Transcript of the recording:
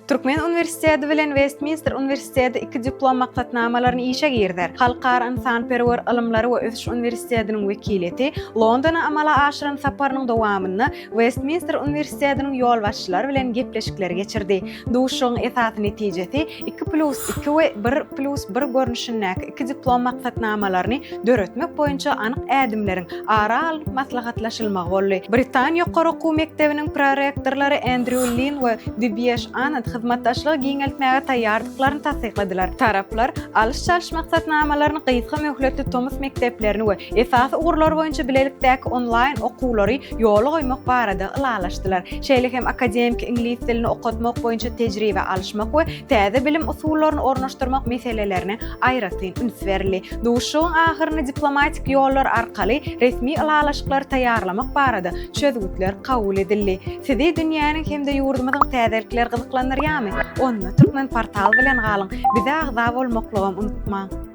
Türkmen uniwersiteti bilen Westminster uniwersiteti iki diplom maksatnamalaryny işe girizer. Halkara ynsanperwer ylymlary we ösüş uniwersitetiniň wekiliýeti Londona amala aşyran saparynyň dowamynda Westminster uniwersitetiniň ýolbaşçylary bilen gepleşikleri geçirdi. Duşuşygyň esasy netijesi iki plus iki we bir plus bir görnüşindäki iki diplom maksatnamalaryny döretmek boýunça anyk ädimleriň ara alnyp maslahatlaşylmagy boldy. Britan ýokary okuw mekdebiniň prorektorlary Endrýu Lin we Dibýeş Anand hyzmatdaşlygy giňeltmäge taýýardyklaryny tassykladylar. Taraplar alyş-çalyş maksatnamalaryny gysga möhletli tomus mekdeplerini we esasy ugurlar boýunça bilelikdäki onlaýn okuwlary ýola goýmak barada ylalaşdylar. Şeýle hem akademiki iňlis dilini okatmak boýunça tejribe alyşmak we täze bilim usullaryny ornaşdyrmak meselelerine aýratyn üns berildi. Duşuşygyň ahyrynda diplomatik ýollar arkaly resmi ylalaşyklary taýýarlamak barada çözgütler kabul edildi. Sizi dünýäniň hem-de ýurdumyzyň täzelikleri gyzyklandyrýarmy? Onda Türkmenportal bilen galyň, bize agza bolmaklygam unutmaň!